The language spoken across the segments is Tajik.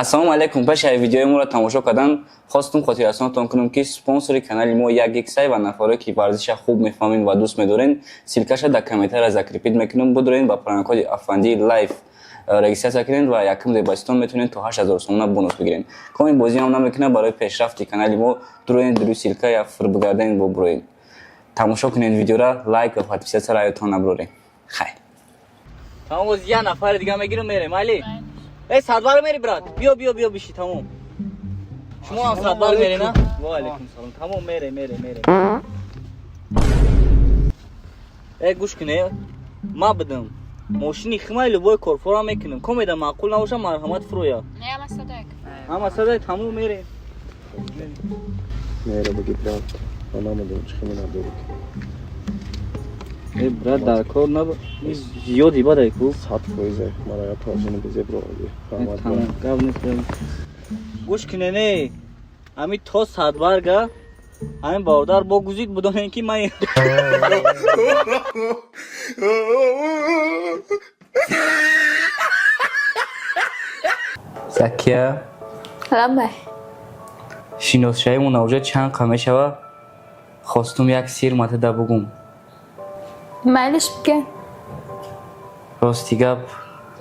Ассалому алайкум. Пеш аз видеои моро тамошо кардан хостум хотиррасонатон кунам, ки спонсори канали мо як иксай ва нафаре, ки варзиша хуб мефаҳмед ва дӯст медорен, ссылкаша дар комментария закрепить мекунам. Будурен, ба промокоди Афанди Лайф регистрация кунед ва якум депозитон метавонед то 8000 сомона бонус бигиред. Коми бозӣ ҳам намекунад, барои пешрафти канали мо дуроен, дуруи ссылка я фур бигарден, бо буроен. Тамошо кунед видеора, лайк ва подписаться раётон набурорем. Хайр. Тамом, боз я нафари дига мегирам, мерем, али. Э, садбар мери, брат. Биё, биё, биё, биши, тамом. Шумо ҳам садбар мере, на? Ва алайкум салом. Тамом, мере, мере, мере. Э, гӯш куне. Ма бидам. Мошини химай любой корфора мекунем. Комеда маъқул набоша, марҳамат, фуроя. Не, ама садак. Ҳама садай, тамом, мерем. Мера буги, брат. Ма намедонам, чӣ хеле надорӣ. Э, брат, дар кор наб. Зиёди бадай ку. 100%, мара я положение безеб роварди. Раҳмат, Тамом, брат. Гап нест. Гӯш куне, не. Ами то садбарга ҳамин бародар бо гузид, будонем, ки ман Закия. Лабай. Шиносшавимон авҷа чанд қа мешава, хостум як сир матада бугум. Майлиш, биге. Рости гап,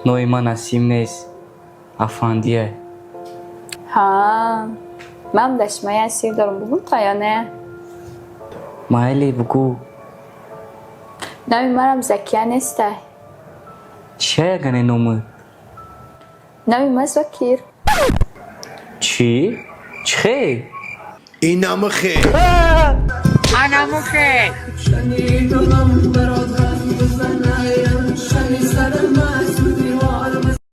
нои ман Насим нест, Афандия. Ҳа. Ман да шумо як сир дорам, бугум та ё не? Майли, бугӯ. Номи марам Закия нестай. Чия ягане номи? Номи ма Зокир. Чӣ? Чӣ хел? Инамухе. Анамухе. شنیدم برادرم بزنه.